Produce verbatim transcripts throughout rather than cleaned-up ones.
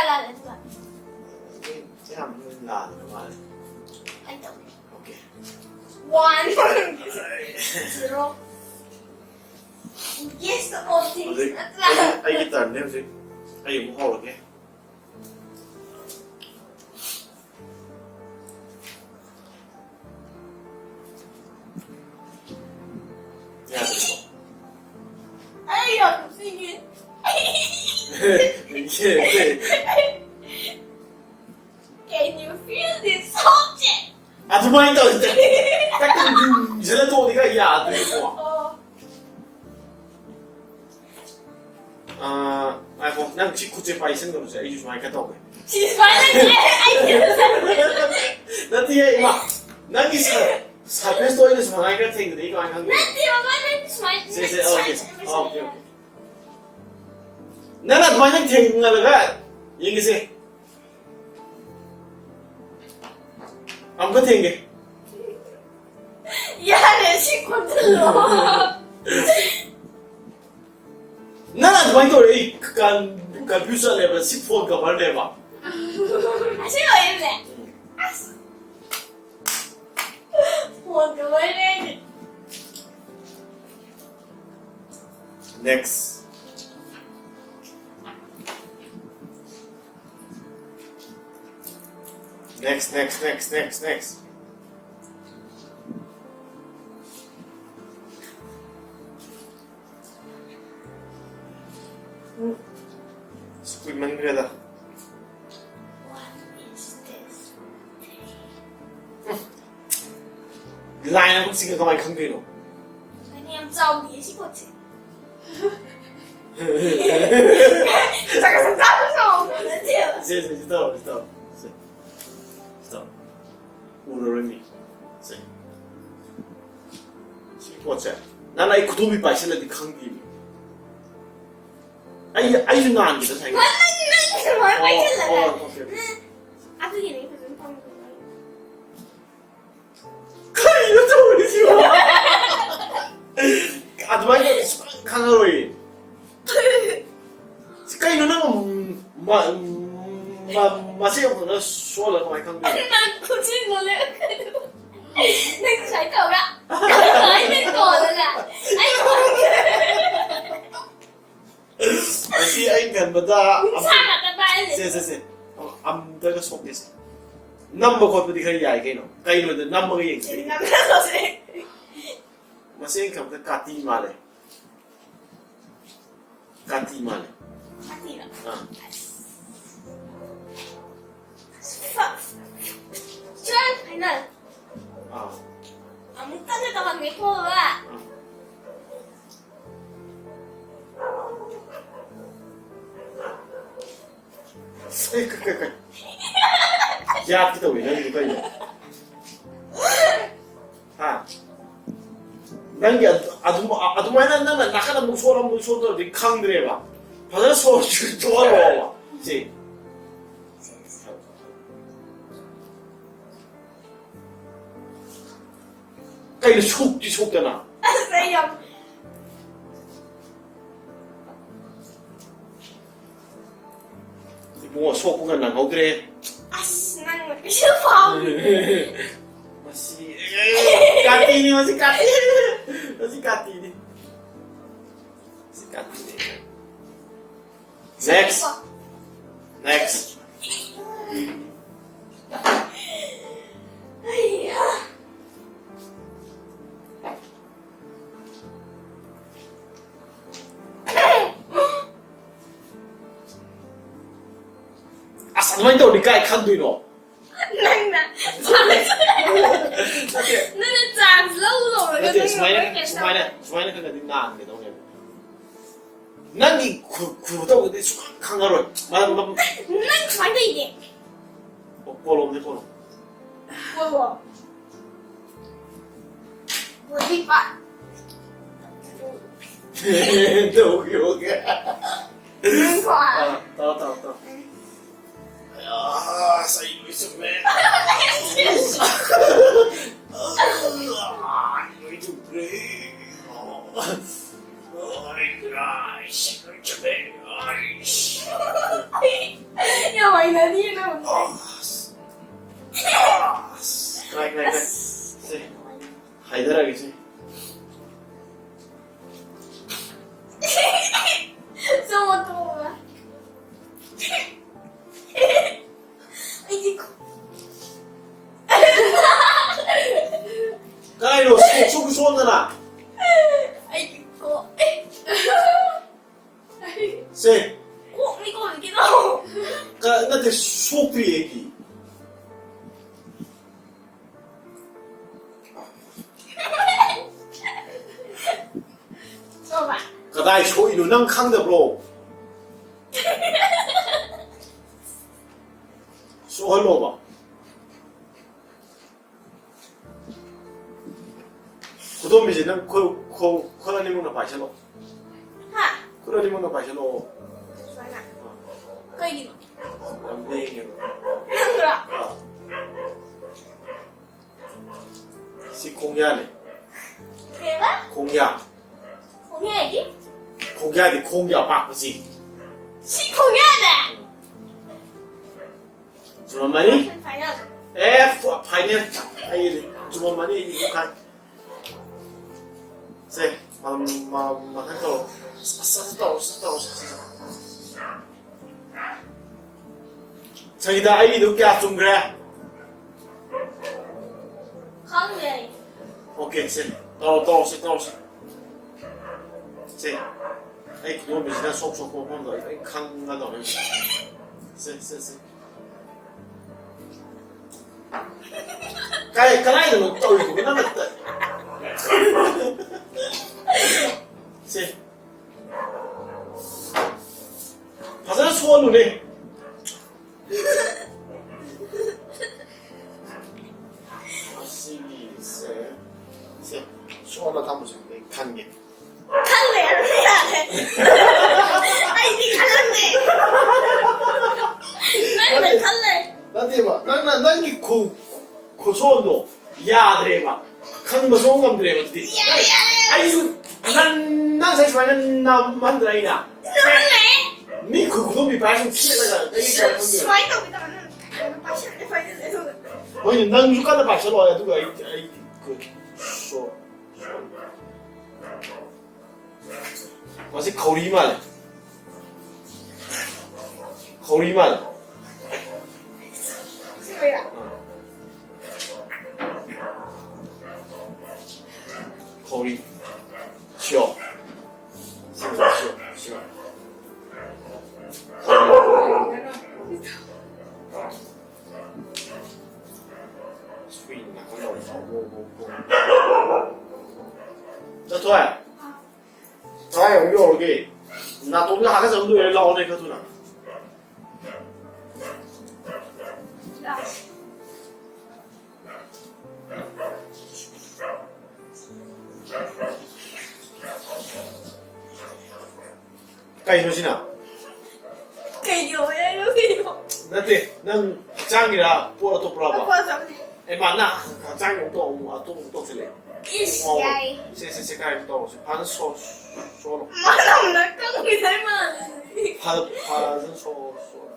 ꯇꯥꯔꯦ ꯑꯗꯨꯒ꯫ ꯌꯥꯝ ꯂꯥꯟꯅ ꯃꯥꯜꯂꯦ꯫ ꯑꯩ ꯇꯧꯒꯦ꯫ Okay. One. Zero. Yes, all things. ꯍꯧꯖꯤꯛ ꯑꯩꯒꯤ ꯑꯩꯒꯤ turn ꯅꯦ ꯍꯧꯖꯤꯛ꯫ ꯑꯩ ꯑꯃꯨꯛ ꯍꯧꯔꯒꯦ꯫ ꯌꯥꯗ꯭ꯔꯦꯀꯣ? ꯑꯩ ꯌꯥꯝ ꯅꯣꯛꯅꯤꯡꯉꯦ꯫ Can you feel this object? ꯑꯗꯨꯃꯥꯏꯅ ꯇꯧꯔꯗꯤ ꯍꯦꯛꯇ ꯌꯨꯝꯁꯤꯜꯂ ꯊꯣꯛꯑꯗꯤ ꯈꯔ ꯌꯥꯗ꯭ꯔꯦꯀꯣ꯫ ꯑꯣ꯫ ꯑꯥ, ꯉꯥꯏꯈꯣ, ꯅꯪ ꯁꯤ ꯈꯨꯠꯁꯦ ꯄꯥꯏꯁꯟꯒꯅꯨꯁꯦ, ꯑꯩꯁꯨ ꯁꯨꯃꯥꯏꯅ ꯈꯔ ꯇꯧꯒꯦ꯫ ꯁꯤ ꯁꯨꯃꯥꯏꯅ ꯂꯩꯌꯦ, ꯑꯩ ꯅꯠꯇꯦ, ꯏꯃꯥ, ꯅꯪꯒꯤ ꯁꯔ-, surface ꯇꯣ ꯑꯩꯅ ꯁꯨꯃꯥꯏꯅ ꯈꯔ ꯊꯦꯡꯅꯗꯤ ꯑꯩ ꯀꯃꯥꯏꯅ ꯈꯪꯗꯣꯏꯅꯣ? ꯅꯠꯇꯦ ꯃꯃꯥ, ꯅꯪ ꯁꯨꯃꯥꯏꯅ ꯁꯦ, ꯁꯦ, okay, okay, okay. ꯅꯪ ꯑꯗꯨꯃꯥꯏꯅ ꯊꯦꯡꯅꯔꯒ ꯌꯦꯡꯒꯦꯁꯦ꯫ ꯑꯃꯨꯛꯀ ꯊꯦꯡꯒꯦ꯫ ꯌꯥꯔꯦ, ꯁꯤ ꯈꯣꯝꯖꯤꯜꯂꯣ꯫ ꯅꯪ ꯑꯗꯨꯃꯥꯏꯅ ꯇꯧꯔꯦ, ꯑꯩ ꯀꯟ-, confuse ꯆꯠꯂꯦꯕ꯫ ꯁꯤ phone cover ꯅꯦꯕ꯫ ꯑꯁꯤ ꯑꯣꯏꯔꯤꯕꯅꯦ꯫ ꯑꯁ꯫ Phone cover ꯅꯦ ꯑꯩꯗꯤ꯫ Next. Next, next, next, next, next. ꯎꯝ. ꯑꯁ, ꯀꯨꯏꯃꯟꯈ꯭ꯔꯦꯗ꯫ What is this? Line ꯑꯃ ꯁꯤꯒ ꯀꯃꯥꯏꯅ ꯈꯪꯗꯣꯏꯅꯣ? ꯑꯩꯅ ꯌꯥꯝ ꯆꯥꯎꯗꯤꯌꯦ ꯁꯤ ꯄꯣꯠꯁꯦ꯫ ꯆꯥꯛ ꯆꯥꯛ ꯆꯥꯕ ꯆꯥꯎꯕ ꯅꯠꯇꯦꯕ꯫ ꯁꯦ, ꯁꯦ, ꯁꯤ ꯇꯧꯔꯣ, ꯁꯤ ꯇꯧꯔꯣ꯫ ꯁꯦ꯫ ꯁꯤ ꯇꯧꯔꯣ꯫ ꯎꯔꯔꯣꯏ ꯃꯤ꯫ ꯁꯦ꯫ ꯁꯤ ꯄꯣꯠꯁꯦ꯫ ꯅꯪ ꯑꯩ ꯈꯨꯗꯣꯝꯕꯤ ꯄꯥꯏꯁꯤꯜꯂꯗꯤ ꯈꯪꯗꯦ ꯃꯤ꯫ ꯑꯩ, ꯑꯩꯁꯨ ꯅꯥꯟꯒꯦꯗ ꯉꯁꯥꯏ꯫ ꯅꯪ, ꯅꯪ, ꯅꯪ ꯁꯨꯃꯥꯏꯅ ꯑꯣ, ꯄꯥꯏꯁꯤꯜꯂꯒ꯫ ꯑꯣ, okay, okay. ꯑꯗꯨꯒꯤꯅꯦ ꯐꯖꯅ ꯐꯪꯗꯕ꯫ ꯀꯩꯅꯣ ꯇꯧꯔꯤꯁꯤꯕꯣ? ꯑꯗꯨꯃꯥꯏꯅ ꯇꯧꯔꯗꯤ ꯁꯨꯡꯈꯪ ꯈꯪꯉꯔꯣꯏꯌꯦ꯫ ꯀꯩꯅꯣ ꯅꯪ ꯃ-, ꯃꯁꯤ ꯑꯃꯨꯛꯇꯪꯒ ꯁꯣꯜꯂ ꯀꯃꯥꯏꯅ ꯈꯪꯗꯣꯏꯅꯣ? ꯅꯪ ꯈꯨꯠꯁꯤꯡꯗꯣ ꯂꯦꯞ-, ꯅꯪ ꯁꯨꯃꯥꯏꯅ ꯇꯧꯕ꯭ꯔꯥ? ꯀꯃꯥꯏꯅ ꯇꯧꯗꯅ? ꯑꯩ ꯈꯪꯗꯦ꯫ ꯃꯁꯤ ꯑꯩꯅ ꯈꯟꯕꯗ ꯅꯨꯡꯁꯥ ꯉꯥꯛꯇ ꯄꯥꯏꯔ ꯂꯩ꯫ ꯁꯦ ꯁꯦ ꯁꯦ, ꯑꯝꯇꯒ ꯁꯣꯛꯀꯦꯁꯦ꯫ ꯅꯝꯕ ꯈꯣꯠꯄꯗꯤ ꯈꯔ ꯌꯥꯏ ꯀꯩꯅꯣ? ꯀꯩꯅꯣꯗ ꯅꯝꯃꯒ ꯌꯦꯡꯁꯦ꯫ ꯅꯝꯕ ꯈꯣꯠꯄꯁꯦ꯫ ꯃꯁꯤ ꯑꯩꯅ ꯈꯟꯕꯗ ꯀꯥꯇꯤ ꯃꯥꯜꯂꯦ꯫ ꯀꯥꯇꯤ ꯃꯥꯜꯂꯦ꯫ ꯀꯥꯇꯤꯔꯣ? ꯑꯥ꯫ ꯐ-, ꯁꯨꯃꯥꯏꯅ ꯍꯥꯏꯅ꯫ ꯑꯥ꯫ ꯑꯃꯨꯛꯇꯪꯒ ꯇꯧꯍꯟꯒꯦꯀꯣ, ꯕꯕꯥ꯫ ꯑꯥ꯫ ꯑꯦ, ꯀ-, ꯀ-, ꯀ-, ꯌꯥꯠꯀꯦ ꯇꯧꯋꯤ ꯅꯪꯒꯤꯗꯣ ꯀꯩꯅꯣ? ꯍꯥ? ꯅꯪꯒꯤ ꯑꯗꯨ-, ꯑꯗꯨꯝ-, ꯑꯗꯨꯃꯥꯏꯅ ꯅꯪꯅ ꯅꯥꯀꯟ ꯑꯃꯨꯛ ꯁꯣꯟ ꯑꯃꯨꯛ ꯁꯣꯟ ꯇꯧꯔꯗꯤ ꯈꯪꯗ꯭ꯔꯦꯕ꯫ ꯐꯖꯅ ꯁꯣꯟ ꯊꯣꯛꯍꯜꯂꯣꯕ꯫ ꯁꯤ꯫ ꯀꯩꯅꯣ ꯁꯣꯛꯇꯤ ꯁꯣꯛꯇꯅ? ꯑꯁ, ꯑꯩ ꯌꯥꯝ ꯏꯕꯨꯡꯉꯣ, ꯁꯣꯛꯄꯒ ꯅꯪꯍꯧꯗ꯭ꯔꯦ꯫ ꯑꯁ, ꯅꯪꯅ ꯀꯩꯁꯨ ꯐꯥꯎꯗꯦ꯫ ꯃꯁꯤ, ꯑꯦ, ꯀꯥꯇꯤꯅꯤ, ꯃꯁꯤ ꯀꯥꯇꯤꯅꯤ꯫ ꯃꯁꯤ ꯀꯥꯇꯤꯅꯤ꯫ ꯃꯁꯤ ꯀꯥꯇꯤꯅꯤ꯫ Next. Next. ꯑꯩꯌꯥ꯫ ꯑꯁ, ꯑꯗꯨꯃꯥꯏꯅ ꯇꯧꯔꯗꯤ ꯀꯥꯏ ꯈꯪꯗꯣꯏꯅꯣ? ꯅꯪꯅ ꯅꯠꯇꯦ꯫ ꯅꯪꯅ chance ꯂꯧ ꯂꯧꯔꯒ ꯅꯠꯇꯦ, ꯅꯪꯅ ꯁꯨꯃꯥꯏꯅ, ꯂꯣꯏ cancel ꯁꯨꯃꯥꯏꯅ, ꯇꯧ-, ꯁꯨꯃꯥꯏꯅ ꯈꯔ ꯈꯔꯗꯤ ꯅꯥꯟꯒꯗꯧꯅꯦꯕ꯫ ꯅꯪꯒꯤ ꯈꯨ-, ꯈꯨꯇꯧꯗꯨꯗꯤ ꯁꯨꯈꯪ ꯈꯪꯉꯔꯣꯏ꯫ ꯃꯔꯝ, ꯃꯔꯝ-, ꯅꯪ ꯁꯨꯃꯥꯏꯅ ꯇꯧꯏꯅꯦ꯫ ꯑꯣ, ꯀꯣꯂꯣꯝꯅꯦ, ꯀꯣꯂꯣꯝ꯫ ꯀꯣꯂꯣꯝ꯫ Body part. ꯇꯧꯒꯦ, ꯇꯧꯒꯦ꯫ ꯅꯪꯀꯣ꯫ ꯑꯥ, ꯇꯧ, ꯇꯧ, ꯇꯧ꯫ ꯑꯥ, ꯁꯩ ꯂꯣꯏ ꯆꯨꯝꯃꯦ꯫ ꯑꯥ, ꯂꯣꯏ ꯆꯨꯝꯈ꯭ꯔꯦ꯫ ꯑꯥ, ꯑꯥ, ꯁꯤ ꯂꯣꯏ ꯆꯨꯝꯃꯦ꯫ ꯑꯥ, ꯌꯥꯝ ꯍꯩꯅꯗꯤꯌꯦ ꯅꯪ꯫ ꯑꯁ꯫ ꯑꯁ꯫ ꯀꯥꯏ, ꯀꯥꯏ, ꯀꯥꯏ꯫ ꯁꯦ꯫ ꯍꯥꯏꯗꯔꯒꯦꯁꯦ꯫ ꯆꯣ, ꯇꯣꯛꯑꯣ꯫ ꯑꯩꯗꯤ ꯈꯣ-, ꯀꯥꯏꯅꯣ? ꯁꯣꯛ, ꯁꯣꯛ, ꯁꯣꯛꯗꯅ꯫ ꯑꯩꯗꯤ ꯈꯣ-, ꯁꯦ꯫ ꯀꯣꯛꯅꯤ ꯀꯣꯟꯒꯤꯗꯣ꯫ ꯀ-, ꯅꯠꯇꯦ, ꯁꯣꯛꯇ꯭ꯔꯤ ꯑꯩꯗꯤ꯫ ꯁꯣꯛꯑꯕ? ꯀꯗꯥꯏ ꯁꯣꯛꯏꯅꯣ? ꯅꯪ ꯈꯪꯗꯕ꯭ꯔꯣ? ꯁꯣꯛꯍꯜꯂꯣꯕ꯫ ꯈꯨꯗꯣꯝꯕꯤꯁꯦ ꯅꯪ ꯈꯨ-, ꯈꯨ-, ꯈꯨꯠ ꯑꯅꯤꯃꯛꯅ ꯄꯥꯏꯁꯜꯂꯣ꯫ ꯍꯥ? ꯈꯨꯠ ꯑꯅꯤꯃꯛꯅ ꯄꯥꯏꯁꯜꯂꯣ꯫ ꯁꯨꯃꯥꯏꯅ? ꯀꯩꯒꯤꯅꯣ? ꯌꯥꯝ ꯂꯦꯡꯉꯦꯕ꯫ ꯅꯪꯔꯣ? ꯑꯥ꯫ ꯁꯤ ꯈꯣꯡꯌꯥꯅꯦ꯫ ꯀꯩꯕ? ꯈꯣꯡꯌꯥ꯫ ꯈꯣꯡꯌꯥ ꯍꯥꯏꯗꯤ? ꯈꯣꯡꯌꯥꯗꯤ ꯈꯣꯡꯒꯤ ꯑꯄꯥꯛꯄꯁꯤ꯫ ꯁꯤ ꯈꯣꯡꯌꯥꯅꯦ? ꯆꯨꯝꯃꯝꯃꯅꯤ? ꯐꯥꯏꯅꯦꯜ꯫ ꯑꯦ, ꯐ-, ꯐꯥꯏꯅꯦꯜ꯫ ꯑꯩ ꯆꯨꯝꯃꯝꯃꯅꯤ, ꯑꯩꯗꯤ ꯑꯗꯨꯝ ꯈꯪꯉꯦ꯫ ꯁꯦ, ꯃ-, ꯃ-, ꯃꯊꯪ ꯇꯧꯔꯣ꯫ ꯁꯠ, ꯁꯠ, ꯁꯠ ꯇꯧꯔꯣ, ꯁꯠ ꯇꯧꯔꯣ, ꯁꯠ, ꯁꯠ꯫ ꯁꯪꯒꯤꯇꯥ, ꯑꯩꯒꯤꯗꯣ ꯀꯌꯥ ꯆꯨꯝꯈ꯭ꯔꯦ? ꯈꯪꯗꯦ ꯑꯩ꯫ ꯑꯣꯀꯦ, ꯁꯦ, ꯇꯧꯔꯣ, ꯇꯧꯔꯣ, ꯁꯦ, ꯇꯧꯔꯣ, ꯁꯦ꯫ ꯁꯦ, ꯑꯩ ꯈꯨꯗꯣꯝꯕꯤꯁꯤꯅ ꯁꯣꯛ ꯁꯣꯛꯄ ꯃꯐꯝꯗꯣ ꯑꯩ ꯂꯣꯏ ꯈꯪꯒꯗꯧꯔꯦ꯫ ꯁꯦ, ꯁꯦ, ꯁꯦ꯫ ꯀꯥꯏ, ꯀꯗꯥꯏꯗꯅꯣ ꯇꯧꯔꯤꯗꯨꯕꯨ ꯅꯪꯅ? ꯁꯦ꯫ ꯐꯖꯅ ꯁꯣꯛꯍꯜꯂꯨꯅꯦ꯫ ꯑꯁꯤꯒꯤꯁꯦ, ꯁꯦ, ꯁꯣꯛꯍꯜꯂ ꯊꯝꯃꯨꯁꯦ, ꯑꯩ ꯈꯟꯒꯦ꯫ ꯈꯜꯂꯦ ꯍꯥꯏꯕ ꯌꯥꯔꯦ꯫ ꯑꯩꯗꯤ ꯈꯜꯂꯝꯃꯦ꯫ ꯅꯪꯅ ꯅꯠꯇꯦ꯫ ꯈꯜꯂꯦ꯫ ꯅꯠꯇꯦꯕ, ꯅꯪꯅ, ꯅꯪꯒꯤ ꯈꯨ-, ꯈꯨꯁꯣꯟꯗꯣ ꯌꯥꯗ꯭ꯔꯦꯕ꯫ ꯈꯪꯕꯁꯨ ꯉꯝꯗ꯭ꯔꯦꯕ ꯑꯗꯨꯗꯤ꯫ ꯌꯥꯔꯦ, ꯌꯥꯔꯦ, ꯌꯥꯔꯦ꯫ ꯑꯩꯁꯨ ꯅꯪ, ꯅꯪ ꯉꯁꯥꯏ ꯁꯨꯃꯥꯏꯅ ꯅꯝꯍꯟꯗ꯭ꯔꯥ ꯑꯩꯅ? ꯅꯝꯍꯜꯂꯦ꯫ ꯃꯤ ꯈꯨ-, ꯈꯨꯗꯣꯝꯕꯤ ꯄꯥꯏꯔ ꯁꯨꯝ ꯈꯦꯠꯂꯒ ꯅꯪꯒꯤ ꯀꯩꯅꯣ ꯈꯪꯗꯦ꯫ ꯁꯨꯃꯥꯏꯅ ꯇꯧꯒꯦ ꯇꯧꯔ ꯅꯪ ꯀꯩꯅꯣ ꯄꯥꯏꯁꯜꯂꯦ, ꯄꯥꯏꯁꯜꯂꯦ, ꯑꯗꯨꯒ ꯍꯣꯏꯅꯦ, ꯅꯪꯁꯨ ꯀꯟꯅ ꯄꯥꯏꯁꯜꯂꯣ, ꯑꯗꯨꯒ ꯑꯩ, ꯑꯩ ꯈꯨ-, ꯁꯣ-, ꯁꯣ-, ꯃꯁꯤ ꯈꯧꯔꯤ ꯃꯥꯜꯂꯦ꯫ ꯈꯧꯔꯤ ꯃꯥꯜꯂꯦ꯫ ꯁꯤ ꯑꯣꯏꯔꯦ꯫ ꯑꯥ꯫ ꯈꯧꯔꯤ꯫ ꯁꯤꯌꯣ꯫ ꯁꯤꯌꯣ, ꯁꯤꯌꯣ, ꯁꯤꯌꯣ꯫ ꯈꯧꯔꯤ꯫ ꯁꯨꯏ ꯅꯥꯀꯟ ꯇꯧꯔ ꯁꯥꯎ꯫ ꯆꯠꯊꯣꯛꯑꯦ꯫ ꯀꯗꯥꯏ ꯑꯃꯨꯛ ꯌꯧꯔꯒꯦ? ꯅꯥꯇꯣꯟꯒ ꯍꯥꯒꯠꯆꯕ ꯂꯣꯏꯔꯦ, ꯂꯥꯛꯑꯣꯅꯦ ꯈꯔ ꯊꯨꯅ꯫ ꯀꯩꯅꯣ ꯁꯤꯅ? ꯀꯩꯒꯤꯅꯣ? ꯀꯩꯅꯣ? ꯅꯠꯇꯦ, ꯅꯪ ꯍꯛꯆꯥꯡꯒꯤꯔ ꯄꯣꯠ ꯑꯇꯣꯞꯄꯔꯕ? ꯑꯩꯈꯣꯏ ꯆꯠꯂꯦ꯫ ꯑꯦ, ꯃꯥ, ꯅꯪ ꯍꯛꯆꯥꯡꯒꯤ ꯑꯃꯨꯛ ꯇꯧ-, ꯑꯃꯨꯛ ꯑꯇꯣꯞꯄ ꯑꯃꯨꯛ ꯇꯧꯁꯤꯜꯂꯛꯑꯦ꯫ ꯏꯁ, ꯉꯥꯎꯔꯦ꯫ ꯌꯥꯏ꯫ ꯁꯦ, ꯁꯦ, ꯁꯦ, ꯀꯥꯏ ꯇꯧꯔꯁꯤ? ꯐꯖꯅ ꯁꯣ-, ꯁꯣꯂꯣ꯫ ꯃꯅꯝꯅ ꯀꯪꯉꯤꯗꯥꯏ ꯃꯥꯜꯂꯦ꯫ ꯐꯖ-, ꯐꯖꯅ ꯁꯣ-, ꯁꯣꯂꯣ꯫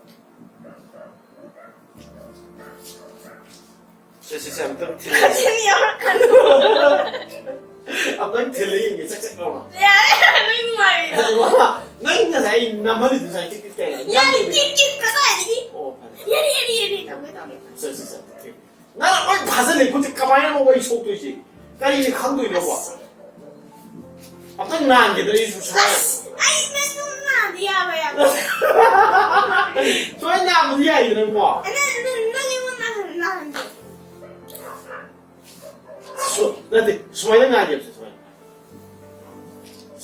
ꯁꯦ, ꯁꯦ, ꯁꯦ, ꯑꯝꯇꯪ ꯊꯤꯜꯂꯦ꯫ ꯀꯥꯆꯤꯟ ꯌꯧꯔꯛꯀꯅꯨ꯫ ꯑꯝꯇꯪ ꯊꯤꯜꯂꯦ ꯌꯦꯡꯒꯦ, ꯆꯛ ꯆꯛ ꯂꯥꯎꯅ꯫ ꯌꯥꯔꯦ, ꯌꯥꯔꯦ, ꯅꯪ ꯅꯨꯡꯉꯥꯏꯔꯤꯔꯣ? ꯅꯪ ꯉꯁꯥꯏ ꯅꯝꯍꯜꯂꯤꯗꯨ ꯉꯁꯥꯏ ꯀꯤꯠ ꯀꯤꯠ ꯀꯩꯅꯣ? ꯌꯥꯔꯦ, ꯀꯤꯠ ꯀꯤꯠ ꯀꯗꯥꯏꯗꯒꯤ? ꯑꯣ, ꯐꯔꯦ꯫ ꯌꯥꯔꯦ, ꯌꯥꯔꯦ, ꯌꯥꯔꯦ, ꯊꯝꯃꯦ, ꯊꯝꯃꯦ, ꯊꯝꯃꯦ꯫ ꯁꯦ, ꯁꯦ, ꯁꯦ, ꯊꯤꯜꯂꯦ꯫ ꯅꯪ ꯂꯣꯏ ꯐꯥꯖꯤꯜꯂꯦ, ꯈꯨꯠꯁꯦ ꯀꯃꯥꯏꯅ ꯑꯃꯨꯛ ꯑꯩ ꯁꯣꯛꯇꯣꯏꯁꯦ? ꯀꯔꯤꯅ ꯈꯪꯗꯣꯏꯅꯣꯕ? ꯑꯁ꯫ ꯑꯝꯇꯪ ꯅꯥꯟꯒꯦꯗ ꯑꯩꯁꯨ ꯁꯨꯃꯥꯏꯅ꯫ ꯑꯁ, ꯑꯩ ꯅꯪ ꯅꯥꯟꯗꯤ ꯌꯥꯕ ꯌꯥꯕ꯫ ꯁꯨꯃꯥꯏꯅ ꯅꯥꯟꯕꯗꯤ ꯌꯥꯏꯗꯅꯀꯣ? ꯅꯪ, ꯅꯪ, ꯅꯪ ꯑꯩꯉꯣꯟꯗ ꯅꯥꯟ-, ꯅꯥꯟꯗꯦ꯫ ꯁꯨ-, ꯅꯠꯇꯦ, ꯁꯨꯃꯥꯏꯅ ꯅꯥꯟꯒꯦꯕꯁꯦ, ꯁꯨꯃꯥꯏꯅ꯫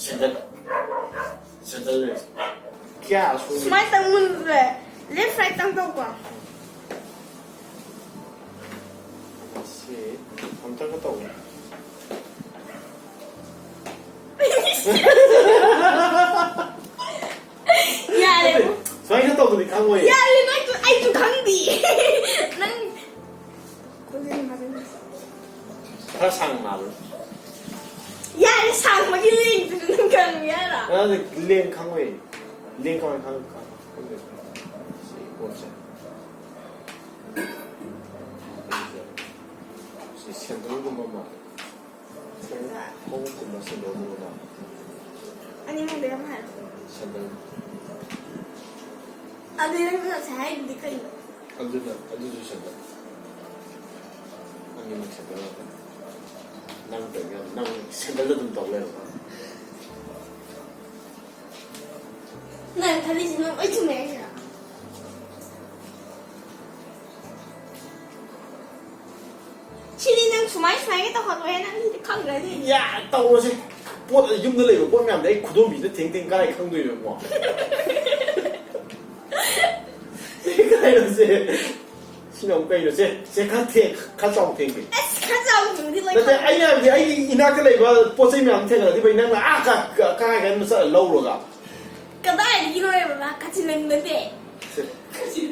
ꯁꯦꯟꯗꯜ꯫ ꯁꯦꯟꯗꯜ ꯂꯩ꯫ ꯀꯌꯥ ꯁꯨꯔꯤ? ꯁꯨꯃꯥꯏꯅ ꯇꯧ ꯃꯨꯟꯈ꯭ꯔꯦ꯫ Left right ꯇꯪ ꯇꯧꯀꯣ꯫ ꯁꯤ ꯑꯝꯇꯪꯒ ꯇꯧꯒꯦ꯫ ꯌꯥꯔꯦ꯫ ꯅꯠꯇꯦ, ꯁꯨꯃꯥꯏꯅ ꯇꯧꯕꯗꯤ ꯈꯪꯉꯣꯏꯌꯦ꯫ ꯌꯥꯔꯦ, ꯅꯪꯁꯨ, ꯑꯩꯁꯨ ꯈꯪꯗꯤꯌꯦ꯫ ꯅꯪ ꯈꯔ ꯁꯥꯡꯅ ꯅꯥꯜꯂꯨ꯫ ꯌꯥꯔꯦ, ꯁꯥꯡꯕꯒꯤ ꯂꯦꯡꯗꯨꯁꯨ ꯅꯪ ꯈꯪꯉꯦ ꯍꯥꯏꯔꯣ? ꯅꯪꯗꯤ ꯂꯦꯡ ꯈꯪꯉꯣꯏꯌꯦ꯫ ꯂꯤꯡ ꯀꯃꯥꯏꯅ ꯈꯪ-, ꯈꯪ-, ꯈꯪꯗꯣꯏꯅꯣ? ꯁꯤ ꯄꯣꯠꯁꯦ꯫ ꯁꯤ ꯁꯦꯟꯗꯜꯒꯨꯝꯕ ꯑꯃ꯫ ꯈꯣꯡꯎꯞꯀꯨꯝꯕ ꯁꯦꯟꯗꯜꯒꯨꯝꯕ ꯑꯃ꯫ ꯑꯅꯤꯃꯛ ꯂꯩꯔꯝꯃꯣ ꯍꯥꯏꯔꯣ? ꯁꯦꯟꯗꯜ꯫ ꯑꯗꯨ ꯅꯪ ꯉꯁꯥꯏ ꯍꯥꯏꯗꯨꯗꯤ ꯀꯩꯅꯣ? ꯑꯗꯨꯅ, ꯑꯗꯨꯁꯨ ꯁꯦꯟꯗꯜ꯫ ꯑꯅꯤꯃꯛ ꯁꯦꯟꯗꯜ ꯉꯥꯛꯇꯅꯤ꯫ ꯅꯪ ꯇꯧꯔꯤꯕ, ꯅꯪ ꯁꯦꯟꯗꯜꯗ ꯑꯗꯨꯝ ꯇꯧ ꯂꯩꯔꯕ? ꯅꯪ ꯈꯜꯂꯤꯁꯤ ꯅꯪ ꯂꯣꯏ ꯆꯨꯝꯃꯦ ꯍꯥꯏꯁꯤꯔꯣ? ꯁꯤꯗꯤ ꯅꯪ ꯁꯨꯃꯥꯏ ꯁꯨꯃꯥꯏꯒ ꯇꯧꯍꯜꯂꯣꯍꯦ, ꯅꯪ ꯁꯤꯗꯤ ꯈꯪꯗ꯭ꯔꯗꯤ꯫ ꯌꯥ, ꯇꯧꯔꯁꯦ꯫ ꯄꯣꯠ, ꯌꯨꯝꯗ ꯂꯩꯕ ꯄꯣꯠ ꯃꯌꯥꯝꯗꯤ ꯑꯩ ꯈꯨꯗꯣꯝꯕꯤꯗ ꯊꯦꯡ ꯊꯦꯡ ꯀꯥꯏ ꯈꯪꯗꯣꯏꯅꯣ? ꯀꯥꯏꯔꯣꯁꯦ꯫ ꯁꯤꯅ ꯑꯃꯨꯛ ꯀꯩꯅꯣ? ꯁꯦ, ꯁꯦ, ꯈꯔ ꯊꯦꯡ-, ꯈꯔ ꯆꯥꯎ ꯊꯦꯡꯒꯦ꯫ ꯑꯁ, ꯈꯔ ꯆꯥꯎ ꯊꯦꯡꯒꯦ ꯂꯣꯏ ꯅꯠꯇꯦ, ꯈꯪꯉꯦ꯫ ꯑꯩꯅ ꯍꯥꯏꯕꯗꯤ ꯑꯩꯒꯤ ꯏꯅꯥꯛꯇ ꯂꯩꯕ ꯄꯣꯠ ꯆꯩ ꯃꯌꯥꯝ ꯊꯦꯡꯅꯔꯗꯤ ꯐꯩ, ꯅꯪꯅ ꯑꯥ ꯀ-, ꯀ-, ꯀꯥꯏ ꯀꯥꯏꯅ ꯆꯠꯂ ꯂꯧꯔꯒ꯫ ꯀꯗꯥꯏꯗꯒꯤ ꯂꯣꯏꯔꯕ? ꯀꯥꯆꯤꯟ ꯅꯪ ꯅꯠꯇꯦ꯫ ꯁꯦ꯫ ꯀꯥꯆꯤꯟ꯫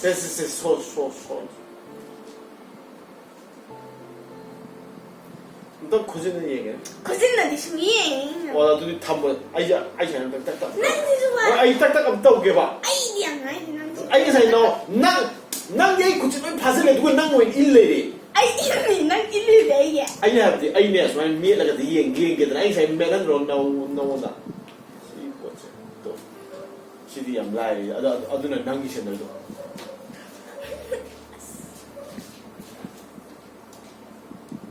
ꯁꯦ, ꯁꯦ, ꯁꯦ, ꯁꯣ, ꯁꯣ, ꯁꯣ꯫ ꯑꯝꯇꯪ ꯈꯨꯖꯤꯟꯅ ꯌꯦꯡꯒꯦ꯫ ꯈꯨꯖꯤꯟꯅꯗꯤ ꯁꯨꯡꯌꯦꯡ ꯌꯦꯡꯉꯣꯏ꯫ ꯑꯣ, ꯑꯗꯨꯗꯤ ꯊꯝꯃꯣ꯫ ꯑꯩꯁꯦ, ꯑꯩ ꯁꯨꯃꯥꯏꯅ ꯇꯛ, ꯇꯛ, ꯇꯛ꯫ ꯅꯪꯁꯤꯁꯨ ꯋꯥ꯫ ꯍꯣꯏ, ꯑꯩ ꯇꯛ, ꯇꯛ ꯑꯝꯇ ꯇꯧꯒꯦꯕ꯫ ꯑꯩꯗꯤ ꯌꯥꯝ ꯍꯥꯏꯗꯤ ꯅꯪꯁꯨ꯫ ꯑꯩ ꯉꯁꯥꯏ ꯅꯉꯣꯟ-, ꯅꯪ, ꯅꯪꯗꯤ ꯑꯩ ꯈꯨꯠꯁꯦ ꯂꯣꯏ ꯐꯥꯖꯤꯜꯂꯦ, ꯑꯗꯨꯒ ꯅꯪ ꯑꯣꯏꯅ ꯏꯜ ꯂꯩꯔꯦ꯫ ꯑꯩ ꯏꯜꯂꯤ, ꯅꯪ ꯏꯜꯂꯤꯗꯤ ꯑꯩꯒꯤ꯫ ꯑꯩꯅ ꯍꯥꯏꯕꯗꯤ, ꯑꯩꯅꯦ ꯁꯨꯃꯥꯏꯅ ꯃꯦꯠꯂꯒꯗꯤ ꯌꯦꯡ-, ꯌꯦꯡꯒꯦꯗꯅ꯫ ꯑꯩ ꯉꯁꯥꯏ ꯃꯦꯠꯍꯟꯗ꯭ꯔꯣ ꯅꯉꯣꯟ-, ꯅꯉꯣꯟꯗ? ꯁꯤ ꯄꯣꯠꯁꯦ꯫ ꯇꯣ꯫ ꯁꯤꯗꯤ ꯌꯥꯝ ꯂꯥꯏꯔꯦ꯫ ꯑꯗ-, ꯑꯗꯨꯅ ꯅꯪꯒꯤ ꯁꯦꯟꯗꯜꯗꯣ꯫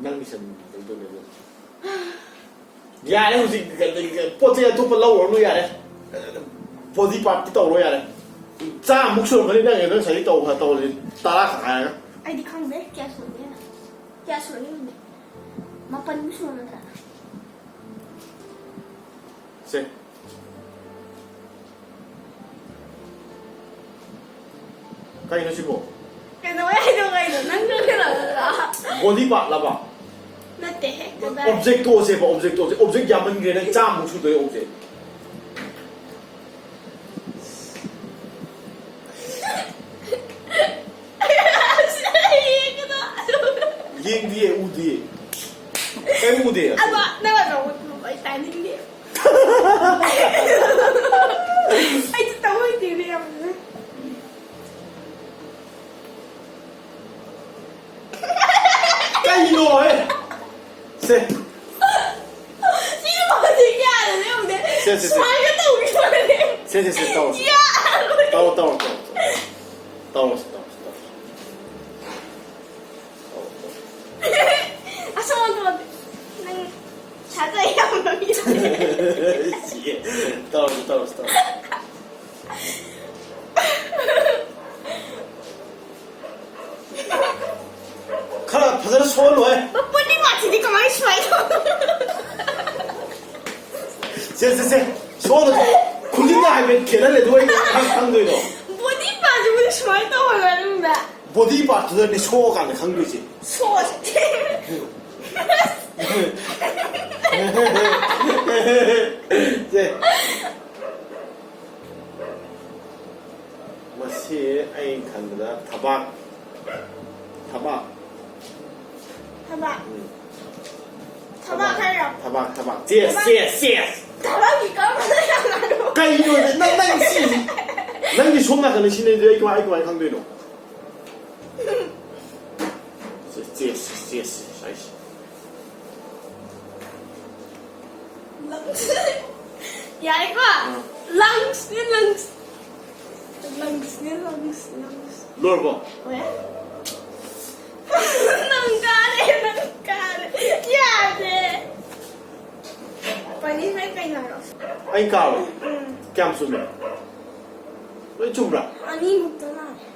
ꯅꯪꯒꯤ ꯁꯦꯟꯗꯜꯗꯣ ꯂꯩꯕ꯫ ꯌꯥꯔꯦ, ꯍꯧꯖꯤꯛ ꯄꯣꯠ ꯆꯩ ꯑꯇꯣꯞꯄ ꯂꯧꯔꯨꯔꯅꯨ, ꯌꯥꯔꯦ꯫ Body partꯇꯤ ꯇꯧꯔꯣ, ꯌꯥꯔꯦ꯫ ꯆꯥꯃꯨꯛ ꯁꯨꯔꯝꯃꯅꯤ ꯅꯪ, ꯅꯪ ꯉꯁꯥꯏꯗꯤ ꯇꯧ-, ꯇꯧꯔꯗꯤ ꯇꯔꯥ ꯈꯛ ꯍꯥꯏꯔꯒ꯫ ꯑꯩꯗꯤ ꯈꯪꯗꯦ ꯀꯌꯥ ꯁꯨꯔꯒꯦꯅ꯫ ꯀꯌꯥ ꯁꯨꯔꯒꯦ ꯈꯪꯗꯦ꯫ ꯃꯥꯄꯟꯃꯨꯛ ꯁꯨꯔꯝꯒꯗ꯭ꯔꯥ? ꯁꯦ꯫ ꯀꯩꯅꯣ ꯁꯤꯕꯣ? ꯀꯩꯗꯧꯋꯦ ꯍꯥꯏꯅꯣ ꯀꯩꯅꯣ? ꯅꯪ ꯈꯪꯗ꯭ꯔꯕ? Body partꯂꯕ? ꯅꯠꯇꯦꯍꯦ, ꯀꯗꯥꯏ? Object ꯇꯣꯛꯑꯁꯦꯕ, object ꯇꯣꯛꯑꯁꯦ꯫ Object ꯌꯥꯝꯃꯟꯈ꯭ꯔꯦ, ꯅꯪ ꯆꯥꯝꯃꯨꯛ ꯁꯨꯗꯣꯏ object꯫ ꯌꯦꯡꯒꯅꯣ꯫ ꯌꯦꯡꯗꯤꯌꯦ, ꯎꯗꯤꯌꯦ꯫ ꯀꯩꯝ ꯎꯗꯦ꯫ ꯑꯗꯣ ꯅꯪ ꯑꯗꯣ ꯑꯩ ꯇꯥꯅꯤꯡꯗꯦ꯫ ꯁꯦ, ꯁꯦ, ꯁꯦ, ꯇꯧꯔꯁꯤ꯫ ꯌꯥꯔꯣꯏ꯫ ꯇꯧꯔꯣ, ꯇꯧꯔꯣ, ꯇꯧꯔꯣ꯫ ꯇꯧꯔꯁꯤ, ꯇꯧꯔꯁꯤ, ꯇꯧꯔꯁꯤ꯫ ꯇꯧꯔꯣ, ꯇꯧꯔꯣ꯫ ꯑꯁ, ꯑꯣꯟꯊꯣꯛꯑꯣ꯫ ꯅꯪ ꯁꯥꯖ ꯌꯥꯝ ꯉꯝꯃꯤ꯫ ꯁꯤꯌꯦ꯫ ꯇꯧꯔꯁꯤ, ꯇꯧꯔꯁꯤ, ꯇꯧꯔꯁꯤ꯫ ꯈꯔ ꯐꯖꯅ ꯁꯣꯜꯂꯣꯍꯦ꯫ ꯕꯣꯗꯤ ꯄꯥꯔꯠꯁꯤꯗꯤ ꯀꯃꯥꯏꯅ ꯁꯨꯃꯥꯏꯅ ꯇꯧ-? ꯁꯦ, ꯁꯦ, ꯁꯦ꯫ ꯁꯣꯜꯂꯣ꯫ ꯈꯨꯖꯤꯟꯒ ꯍꯥꯏꯐꯦꯠ ꯈꯦꯠꯍꯜꯂꯦ, ꯑꯗꯨꯒ ꯑꯩ ꯀꯃꯥꯏꯅ ꯈꯪꯗꯣꯏꯅꯣ? ꯕꯣꯗꯤ ꯄꯥꯔꯠꯁꯤꯕꯨꯗꯤ ꯁꯨꯃꯥꯏꯅ ꯇꯧꯍꯜꯂꯣ ꯅꯪꯅ꯫ ꯕꯣꯗꯤ ꯄꯥꯔꯠꯇꯨꯗꯅꯦ ꯁꯣꯛꯑꯀꯥꯟꯗ ꯈꯪꯗꯣꯏꯁꯦ꯫ ꯁꯣꯁ꯫ ꯁꯦ꯫ ꯃꯁꯤ ꯑꯩꯅ ꯈꯟꯕꯗ ꯊꯕꯥꯛ, ꯊꯕꯥꯛ꯫ ꯊꯕꯥꯛ꯫ ꯎꯝ꯫ ꯊꯕꯥꯛ ꯍꯥꯏꯔꯣ? ꯊꯕꯥꯛ, ꯊꯕꯥꯛ꯫ ꯆꯦꯁ, ꯊꯕꯥꯛ꯫ Chess, chess. ꯊꯕꯥꯛꯀꯤ ꯀꯔꯝꯕꯗ ꯌꯥꯝ ꯂꯥꯛꯑꯣ? ꯀꯩꯅꯣ ꯅꯪ, ꯅꯪ ꯁꯤ, ꯅꯪꯒꯤ ꯁꯣꯝ ꯅꯥꯀꯟꯗ ꯁꯤꯟꯅꯩꯗꯨꯗꯤ ꯑꯩ ꯀꯃꯥꯏ, ꯑꯩ ꯀꯃꯥꯏꯅ ꯈꯪꯗꯣꯏꯅꯣ? ꯆꯦꯁ, ꯆꯦꯁ, ꯆꯦꯁ ꯍꯥꯏꯁꯦ꯫ ꯂꯪꯁ꯫ ꯌꯥꯔꯦꯀꯣ? ꯑꯥ꯫ ꯂꯪꯁꯅꯦ, ꯂꯪꯁ꯫ ꯂꯪꯁꯅꯦ, ꯂꯪꯁ, ꯂꯪꯁ꯫ ꯂꯣꯏꯔꯕꯣ? ꯂꯣꯏꯔꯦ꯫ ꯅꯪ ꯀꯥꯔꯦ, ꯅꯪ ꯀꯥꯔꯦ꯫ ꯌꯥꯗꯦ꯫ ꯄꯅꯤꯁꯃꯦꯟ ꯀꯩꯅꯣ ꯍꯥꯏꯔꯣ? ꯑꯩ ꯀꯥꯔꯣ? ꯎꯝ꯫ ꯀꯌꯥꯝ ꯆꯨꯝꯃꯦ? ꯂꯣꯏ ꯆꯨꯝꯕ꯭ꯔꯥ? ꯑꯅꯤꯃꯨꯛꯇ ꯃꯥꯜꯂꯦ꯫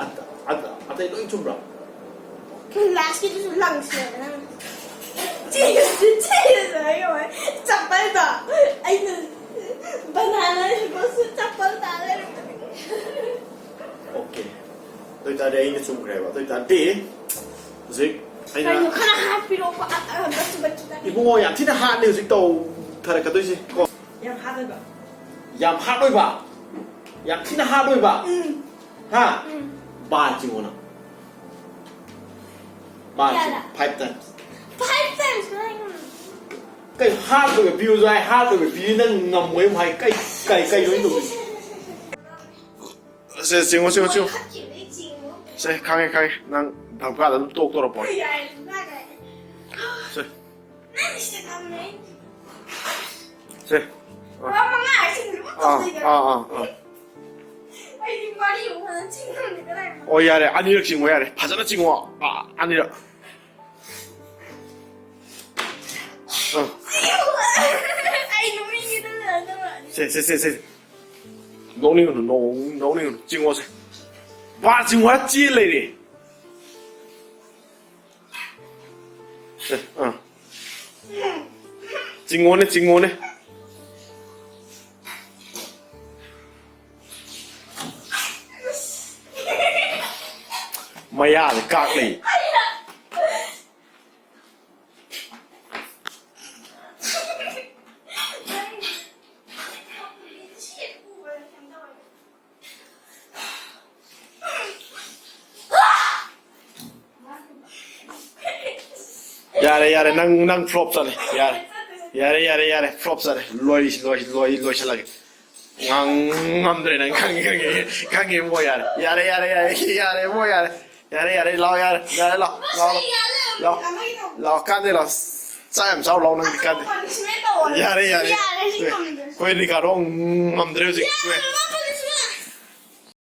ꯑꯠ-, ꯑꯠ-, ꯑꯇꯩ ꯂꯣꯏ ꯆꯨꯝꯕ꯭ꯔꯥ? ꯂꯥꯁꯀꯤꯗꯨꯁꯨ ꯂꯪꯁꯅꯦꯕ ꯅꯪ꯫ ꯆꯦꯁ, ꯆꯦꯁ ꯍꯥꯏꯌꯣ ꯍꯥꯏ꯫ ꯆꯄꯜꯗꯣ꯫ ꯑꯩꯅ ꯕꯅꯥꯅ ꯍꯤꯞꯄꯁꯨ ꯆꯄꯜ ꯇꯥ ꯂꯩꯔꯝꯕꯅꯤ꯫ ꯑꯣꯀꯦ꯫ ꯑꯗꯨ ꯑꯣꯏꯇꯥꯔꯗꯤ ꯑꯩꯅ ꯆꯨꯝꯈ꯭ꯔꯦꯕ꯫ ꯑꯗꯨ ꯑꯣꯏꯇꯥꯔꯗꯤ ꯍꯧꯖꯤꯛ ꯑꯩꯅ ꯀꯩꯅꯣ ꯈꯔ ꯍꯥꯞꯄꯤꯔꯛꯑꯣ꯫ ꯑ, ꯑ, ꯕꯁꯨ ꯕꯁꯨ ꯇꯥꯏ꯫ ꯏꯕꯨꯡꯉꯣ, ꯌꯥꯝ ꯊꯤꯅ ꯍꯥꯔꯠꯅꯤ ꯍꯧꯖꯤꯛ ꯇꯧꯊꯔꯛꯀꯗꯣꯏꯁꯦ ꯀꯣ꯫ ꯌꯥꯝ ꯍꯥꯔꯠ ꯑꯣꯏꯕ꯫ ꯌꯥꯝ ꯍꯥꯔꯠ ꯑꯣꯏꯕ? ꯌꯥꯝ ꯊꯤꯅ ꯍꯥꯔꯠ ꯑꯣꯏꯕ? ꯎꯝ꯫ ꯍꯥ? ꯎꯝ꯫ ꯕꯥꯔ ꯆꯤꯡꯉꯣ ꯅꯪ꯫ ꯕꯥꯔ ꯆꯤꯡꯉꯣ꯫ ꯀꯌꯥꯗ? Five times꯫ Five times ꯀꯃꯥꯏꯅ ꯉꯝꯃꯤ? ꯀꯩ ꯍꯥꯔꯠ ꯑꯣꯏꯕ ꯄꯤꯌꯨꯁꯨ ꯍꯥꯏ, ꯍꯥꯔꯠ ꯑꯣꯏꯕ ꯄꯤꯌꯨ ꯅꯪ ꯉꯝꯃꯣꯏ ꯑꯃꯨꯛ ꯍꯥꯏ, ꯀꯩ, ꯀꯩ, ꯀꯩꯅꯣ ꯑꯩꯅ ꯇꯧꯗꯣꯏꯁꯦ? ꯁꯦ, ꯆꯤꯡꯉꯣ, ꯆꯤꯡꯉꯣ, ꯆꯤꯡꯉꯣ꯫ ꯃꯣꯏ ꯍꯥꯠꯈꯤꯕꯗꯩ ꯆꯤꯡꯉꯣ꯫ ꯁꯦ, ꯈꯪꯉꯦ, ꯈꯪꯉꯦ꯫ ꯅꯪ ꯙꯝꯀꯥꯗ ꯑꯗꯨꯝ ꯇꯣꯛꯇꯣꯔꯄꯣ? ꯌꯥꯔꯦ, ꯙꯝꯀꯥ ꯀꯥꯏꯅ꯫ ꯁꯦ꯫ ꯅꯪ ꯁꯤꯗ ꯊꯝꯃꯦ꯫ ꯁꯦ꯫ ꯃꯉꯥ ꯍꯥꯏꯁꯤꯡꯗꯨꯕꯨ ꯑꯥ, ꯇꯧꯗꯣꯏꯗ꯫ ꯑꯥ, ꯑꯥ, ꯑꯥ꯫ ꯑꯩꯗꯤ ꯃꯔꯤ ꯐꯖꯅ ꯆꯤꯡꯉꯝꯗꯦ ꯀꯗꯥꯏ꯫ ꯑꯣ, ꯌꯥꯔꯦ, ꯑꯅꯤꯔꯛ ꯆꯤꯡꯉꯣ, ꯌꯥꯔꯦ, ꯐꯖꯅ ꯆꯤꯡꯉꯣ꯫ ꯑꯥ, ꯑꯅꯤꯔꯛ꯫ ꯑꯥ꯫ ꯑꯩ ꯅꯣꯛꯅꯤꯡꯉꯦꯗ꯫ ꯁꯦ, ꯁꯦ, ꯁꯦ, ꯁꯦ꯫ ꯅꯣꯛꯅꯤꯡꯒꯅꯨ, ꯅꯣꯛ-, ꯅꯣꯛꯅꯤꯡꯒꯅꯨ, ꯆꯤꯡꯉꯣꯁꯦ꯫ ꯕꯥꯔ ꯆꯤꯡꯉꯣ ꯍꯥꯏꯔ ꯆꯦ ꯂꯩꯔꯦ꯫ ꯁꯦ, ꯑꯥ꯫ ꯆꯤꯡꯉꯣꯅꯦ, ꯆꯤꯡꯉꯣꯅꯦ꯫ ꯃꯌꯥꯗ ꯀꯥꯛ ꯂꯩ꯫ ꯌꯥꯔꯦ, ꯌꯥꯔꯦ, ꯅꯪ, ꯅꯪ flop ꯆꯠꯂꯦ꯫ ꯌꯥꯔꯦ, ꯌꯥꯔꯦ, ꯌꯥꯔꯦ, ꯌꯥꯔꯦ, flop ꯆꯠꯂꯦ꯫ ꯂꯣꯏ, ꯂꯣꯏ, ꯂꯣꯏ, ꯂꯣꯏꯁꯤꯜꯂꯒꯦ꯫ ꯉꯥꯡ-, ꯉꯝꯗ꯭ꯔꯦ ꯅꯪ, ꯈꯪꯉꯦ, ꯈꯪꯉꯦ, ꯈꯪꯉꯦ, ꯏꯕꯨꯡꯉꯣ, ꯌꯥꯔꯦ, ꯌꯥꯔꯦ, ꯌꯥꯔꯦ, ꯌꯥꯔꯦ, ꯏꯕꯨꯡꯉꯣ, ꯌꯥꯔꯦ, ꯌꯥꯔꯦ, ꯌꯥꯔꯦ, ꯂꯥꯛꯑꯣ, ꯌꯥꯔꯦ, ꯌꯥꯔꯦ, ꯂꯥꯛꯑꯣ, ꯂꯥꯛꯑꯣ, ꯂꯥꯛꯑꯣ, ꯂꯥꯛꯑꯣ, ꯀꯥꯟꯗꯦ, ꯂꯥꯛꯑꯣ, ꯆꯥꯛ ꯌꯥꯝ ꯆꯥꯎ, ꯂꯥꯛꯑꯣ, ꯅꯪꯗꯤ ꯀꯥꯟꯗꯦ꯫ ꯌꯥꯔꯦ, ꯌꯥꯔꯦ, ꯌꯥꯔꯦ, ꯁꯤ ꯉꯝꯗ꯭ꯔꯦ꯫ ꯑꯩꯈꯣꯏ ꯔꯤꯀꯥꯔꯗꯣ ꯉꯝꯗ꯭ꯔꯦ ꯍꯧꯖꯤꯛ꯫